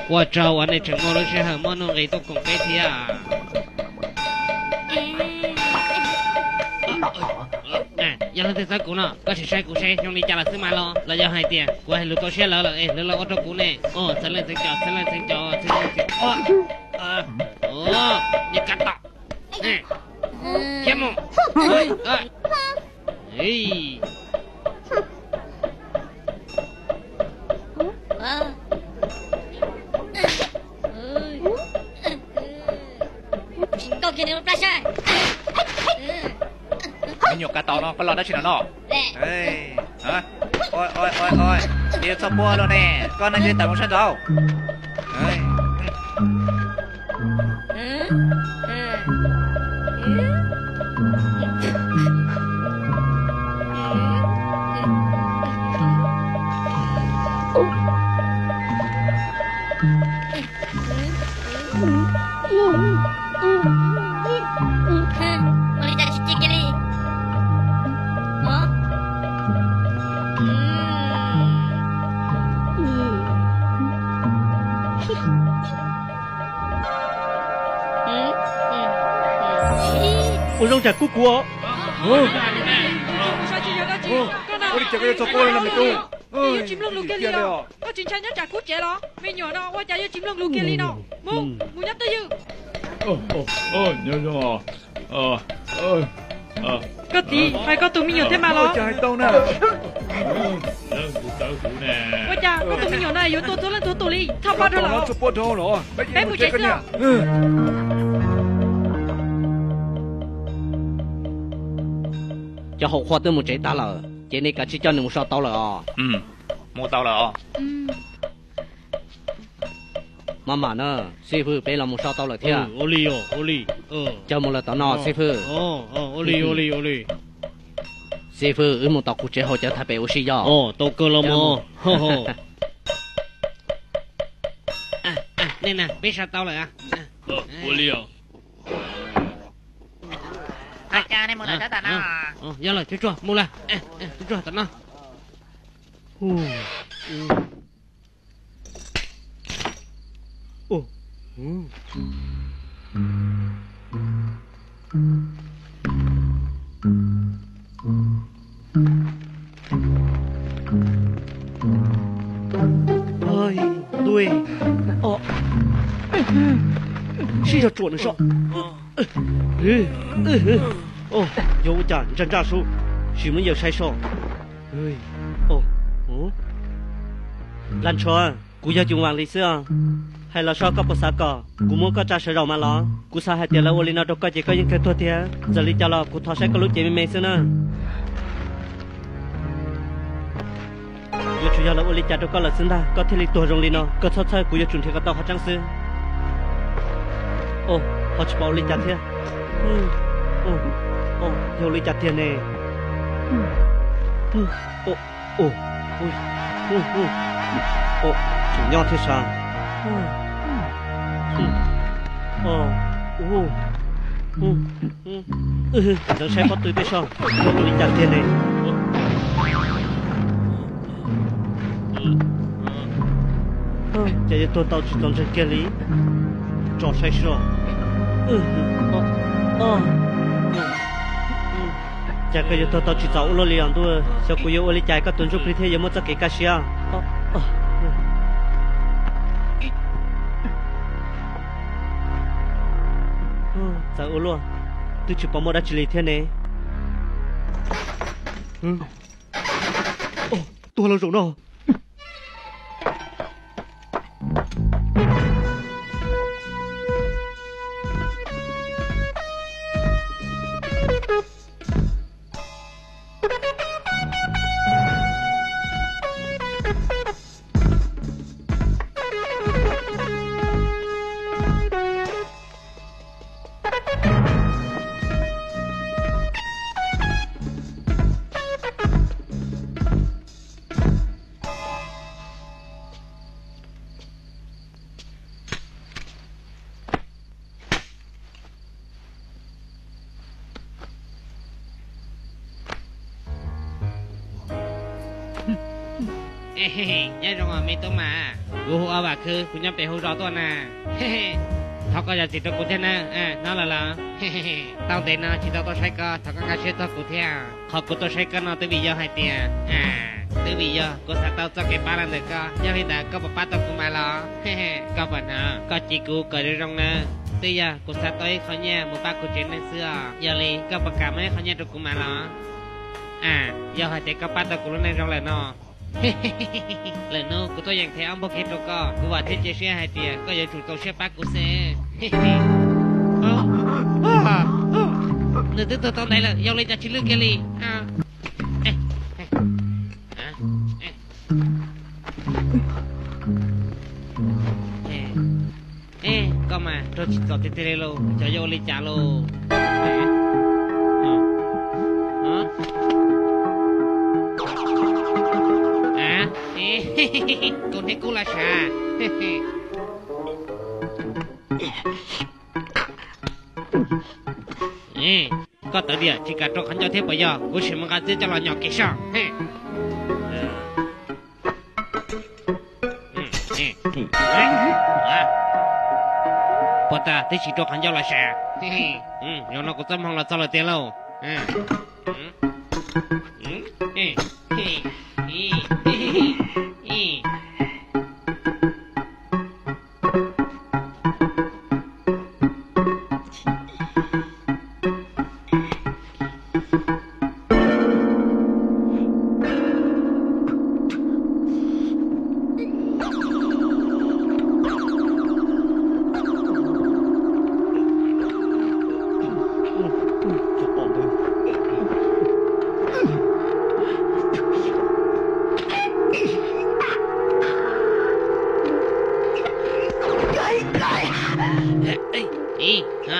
Ua tsaug uas nej tseem muaj lub sij hawm muaj nuj nqis tuaj koom peb thiab. Yog leej twg txawb kuv no, koj sim saib kuv seb zoo li cas lawm xwb mas los, los yog hais tias kuv hais lus txaus siab lawv lawm es lawv los ua rau kuv ne. Txhawv leej txhawv cov, txhawv leej txhawv cov, txhawv leej txhawv cov. Niag kab tom. Khiav mus. Me nyuam kab tom no, koj los dab tsi no no? Ua, ua, ua, ua, tsis txhob puab luaj ne, koj neeg twb tawm mus sab nraud. Ua li cas tsis ci kiag li? Ua zoo tsam kub kuv. Ua li cas koj yuav txog koj no me tub? Yuav tsis mloog lus kiag li os. Koj tsis ntshai nyob tsam kub tsev los? Me nyuam no ua cas yuav tsis mloog lus kiag li no? Mus, mus nyob twj ywm. Koj txiv, hais koj tus me nyuam thiab mas los? Ua cas koj tus me nyuam no yuav tuag txhua leej txhua tus li, txhob pab dhau los. Peb mus tsev xwb os. Cov hauv qhua twb mus tsev tag lawm, ces nej kav tsij coj nws mus so tau lawm os. Mus tau lawm os. Maj mam na, xib fwb, peb los mus so tau lawm thiab. Ua li, ua li. Coj mus lawm tom no xib fwb. Ua li, ua li, ua li. Xib fwb, wb mus tom kuv tsev haus cawv thaiv pem ua si yog. Tau kawg los mog. Nej na, peb so tau lawm. Ua li os. Yog lawm, tsuag tsuag mus lawm, tsuag tsuag tom no. Ntuj, sib zog tsuam nws so. Yog ua cas ntsaj ntsaj sub, sim muab yawm saib so. Las Ntshua, kuv yog Coo Vam Lis xwb os. Hais los so koj puas xav kom kuv muab koj tsa sawv zaum mas los? Kuv xav hais tias lawv ua li no rau koj ces koj yeej kawg tuag tiag. Txawm li cas los kuv thov saib koj lub cev me me xwb na. Yuav tsum yog lawv ua li cas rau koj lawm xwb ntag koj thiaj li tuag zoo li no. Koj txhob txhawj, kuv yuav tsum nrhiav kom tau qhov tseeb xwb. Ho tsis pom ua li cas thiab. Yog ua li cas tiag ne? Tseem nyob thiab sav. Ntxeev saib pob tw tej so, yog ua li cas tiag ne? Ces yuav tuag tau tsis txaus ntseeg kiag li. Tso saib so. Cas koj yuav tuag tau tsis txaus ua luaj li os ntuj. Xyov kuv yuav ua li cas koj tus ntsuj plig thiaj yuav muaj txoj kev kaj siab. Txawm ua luaj, twb tsis pom muaj dab tsi li thiab ne. Tuag los zaum no. Nyob zoo me tub mas. Kuv hu Ob Vam Khwb, kuv nyob pem hauv zos tuaj na. Thov koj zam txim rau kuv thiab na. Hnov lawm los? Tau ntev no tsis tau tuaj saib koj, thov koj nkag siab txog kuv thiab. Qhov kuv tuaj saib koj no twb vim yog hais tias, twb vim yog kuv xav tau txoj kev pab los ntawm koj. Yog li ntawd koj puas pab tau kuv mas los? Koj puas hnov, koj cia kuv kom zoo zoo na. Twb yog kuv xav tau ib qho nyiaj mus pab kuv tsev neeg xwb os. Yog li koj puas kam muab ib qho nyiaj rau kuv mas los? A, yog hais tias koj pab tau kuv lub neej zoo lawm no, lwm hnub kuv tuaj yeem them ob npug kiag rau koj. Kuv vam thiab cia siab hais tias koj yuav tsum txaus siab pab kuv xwb. Nws twb tuag tau ntev lawm, yog li cas tsis lwj kiag li? Koj mas raug tsis txom tiag tiag li lauj, xyov yuav ua li cas lauj. Tus niag kub lam sav. Koj tawv diam, tsis kam rau qhov ncauj thiab puas yog? Kuv sim mus nqa txiab coj los nyom kev soj. Puas tas twb tsis rau qhov ncauj los sav. Zaum no kuv txoj hmoo los txog lawm tiag lauj.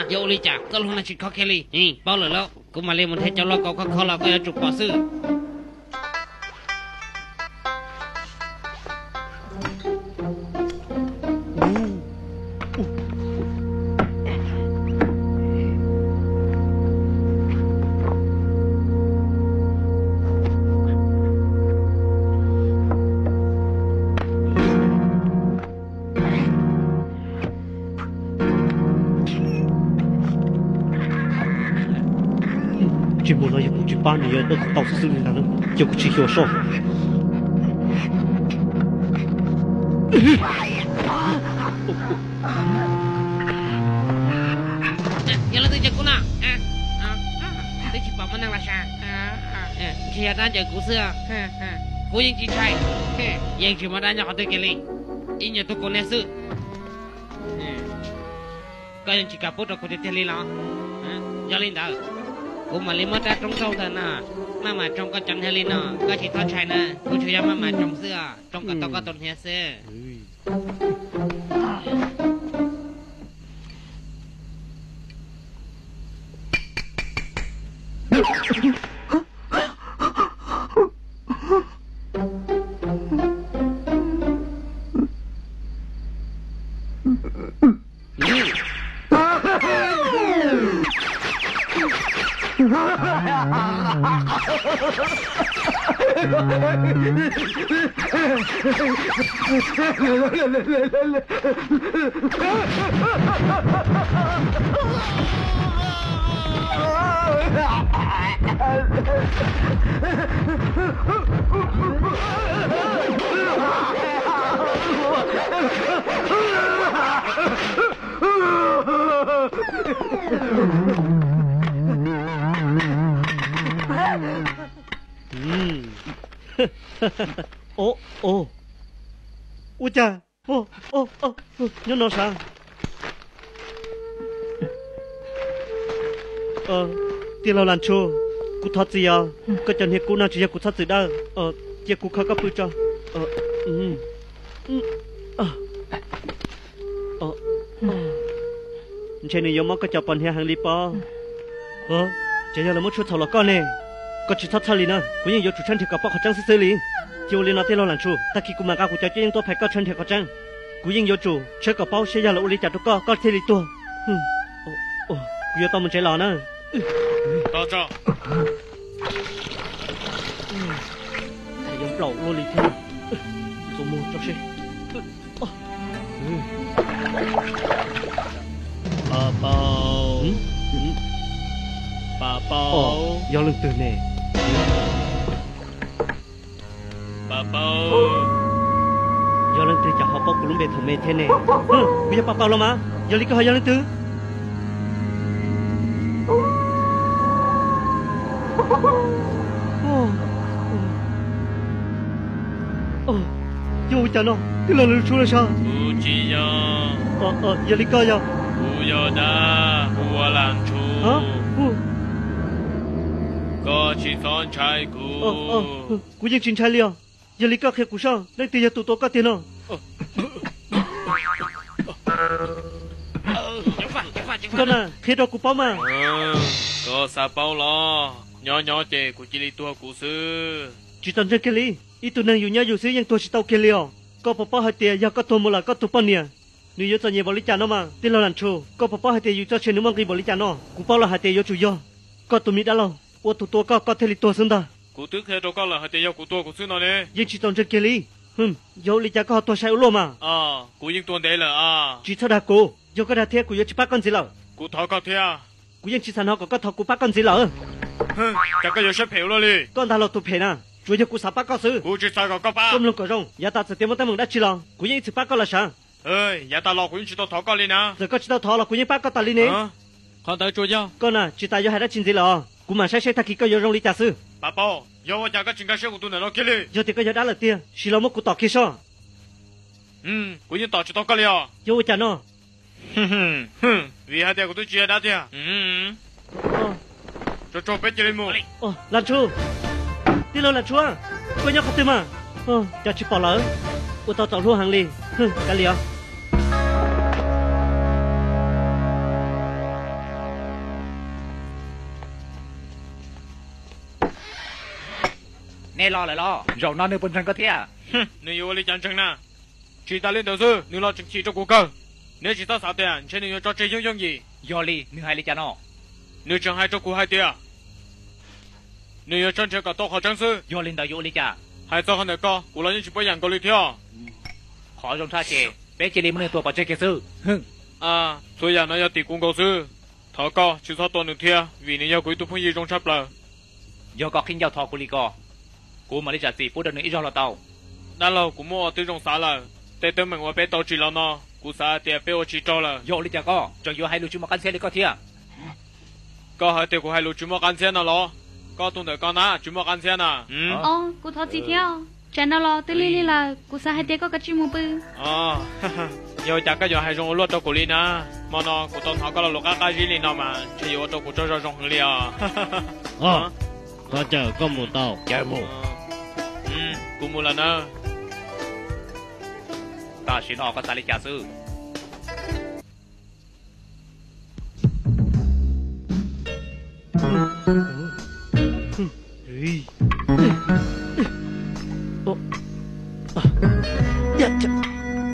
Yuav ua li cas txoj hlua no tsis khob kiag li? Paub lawm lauj, kuv mam li mus nrhiav cov lauj kaub khob khob los koj yuav tsum pom xwb. Tsis muaj no yog kuv tsis pab nws yuav tau xwb xwb li ntag, ces kuv tsis xyuas soj. Yog leej twg ncaws kuv no? Twb tsis pom muaj neeg los sav. Ntshe yog dab ncaws kuv xwb. Kuv yeej tsis ntshai, yeej tsis muaj dab nyob qhov twg kiag li. Ib nyuag tug kaus hniav xwb, koj yeej tsis kam pub rau kuv tiag tiag li los? Yog li ntawd, kuv mam li muab rab roob nrauj ntawm no, maj mam tsoo koj cov hniav li no, koj tsis txhob ntshai na, kuv tsuas yog maj mam tsoo xwb os, tsoo kom tau koj tus hniav xwb. Ua cas nyob no sav? Tij laug Las Ntsuj, kuv thov txim os. Koj cov hniav kub no tsis yog kuv txhob txwm dawb, cia kuv kho koj pw tso. Ntshe nws yuav mob koj cov pos hniav heev li pob. Ces yog lawv muab tshuaj txhaum los koj ne? Koj tsis txhob txhawj li na, kuv yeej yuav tsum tshawb nrhiav kom paub qhov tseeb xwb xwb li. Cia ua li no tij laug Las Ntsuj, tag kis kuv mam nqa kuv cov cuab yeej tuaj phais koj tshawb nrhiav qhov tseeb. Kuv yeej yuav tsum tshawb kom paub saib yog lawv ua li cas rau koj, koj thiaj li tuag. Kuv yuav tau mus tsev los na. Yuav nplaum luaj li thiab. Ntxuav muag tso seb. Paj Paub, Paj Paub, yog leej twg ne? Paj Paub, yog leej twg cas ho paub kuv lub npe thaum me thiab ne? Kuv yog Paj Paub los mas, yog li koj ho yog leej twg? Yog ua cas no, tij laug Lam Tshu los sav? Kuv tsis yog. Yog li koj yog? Kuv yog dab, kuv ua Lam Tshu. Koj tsis txhob ntshai kuv. Kuv yeej tsis ntshai li os. Yog li koj qhia kuv soj, leej twg yog tus tua koj tiag no? Koj na, qhia rau kuv paub mas. Koj xav paub los? Nyob nyob ces kuv cia li tuag kuv xwb. Tsis tau ntseeg kiag li. Ib tug neeg yus nyob yus xwb yeej tuag tsis tau kiag li os. Koj puas paub hais tias yog koj tuag mus lawm koj tus poj niam, nws yuav txom nyem npaum li cas no mas? Tij laug Lam Tshu, koj puas paub hais tias yus txoj sia nws muaj nqis npaum li cas no? Kuv paub los hais tias yuav tsum yog koj tus me dab laug uas tus tua koj, koj thiaj li tuag xwb ntag. Kuv twb qhia rau koj lawm hais tias yog kuv tua kuv xwb no ne. Yeej tsis txaus ntseeg kiag li. Yog ua li cas koj ho tuag sai ua luaj mas? Kuv yeej tuag ntev lawm. Tsis txhob dag kuv, yog koj dag thiab kuv yuav tsis pab koj ntxiv lawm. Kuv thov koj thiab. Kuv yeej tsis xav hnov kom koj thov kuv pab koj ntxiv lawm. Cas koj yuav siab phem ua luaj li? Koj ntag los tus phem na, tsuas yog kuv xav pab koj xwb. Kuv tsis xav kom koj pab. Koj mloog kom zoo, yav tas txawm tias muaj teeb meem dab tsi los kuv yeej ib txwm pab koj los sav. Yav tas los kuv yeej tsis tau thov koj li na. Txawm koj tsis tau thov los kuv yeej pab koj tas li ne. Qhov ntawd tsuas yog koj na, tsis tas yuav hais dab tsi ntxiv lawm os. Kuv mam saib seb tag kis koj yuav zoo li cas xwb. Paj Paub, yog ua cas koj tsis nkag siab kuv tus ntawm no kiag li? Yog tias koj yog dab lawm tiag, sim los muab kuv tom kiag soj. Kuv yeej tom tsis tau koj li os. Yog ua cas no? Vim hais tias kuv twb tsis yog dab tiag. Tsuag tsuag peb cia li mus. Lam Tshu, tij laug Lam Tshu, koj nyob qhov twg mas? Cas tsis pom lawm? Ua tau txaus hlub heev li. Kav liam os. Nej los lawm los? Zaum no nws puas ntseeg koj thiab? Nws yuav ua li cas ntseeg na? Tsis tas li ntawd xwb, nws los tseem chim rau kuv kawg. Neb tsis txhob xav tias ntshe nws yuav tso tseg yooj yooj yim. Yog li nws hais li cas no? Nws tseem hais rau kuv hais tias nws yuav tso nrhiav kom tau qhov tseeb xwb. Yog li ntawd yuav ua li cas? Hais txog qhov ntawm koj, kuv los yeej tsis paub yam nkaus li thiab. Qhov zoo tshaj ces peb cia li muab nws tua pov tseg kiag xwb. Txhua yam no yog tim kuv nkaus xwb. Thov koj tsis txhob tua nws thiab, vim nws yog kuv ib tug phooj ywg zoo tshaj plaws. Yog koj qhib ncauj thov kuv li ko, kuv mam li zam txim pub rau nws ib zaug los tau. Dab laug, kuv muaj ua tib zoo xav lawm. Tej teeb meem uas peb tau tsim los no, kuv xav hais tias peb ua tsis raug lawm. Yog ua li cas koj tseem yuav hais lus tsis muaj qab ntxhiab li koj thiab? Koj hais tias kuv hais lus tsis muaj qab ntxhiab no los? Koj tus ntawm koj na tsis muaj qab ntxhiab na. Kuv thov txim thiab. Tsam no los twb lig lig lawm, kuv xav hais tias koj kav tsij mus pw. Yog ua cas koj yuav hais zoo ua luaj rau kuv li na? Hmo no kuv tau hnov koj lo lus qab qab zib li no mas ntshe yuav ua rau kuv tsaug zog zoo heev li os. Koj caw koj mus tau, caw mus. Kuv mus lawm na. Tam sim no koj xav li cas xwb?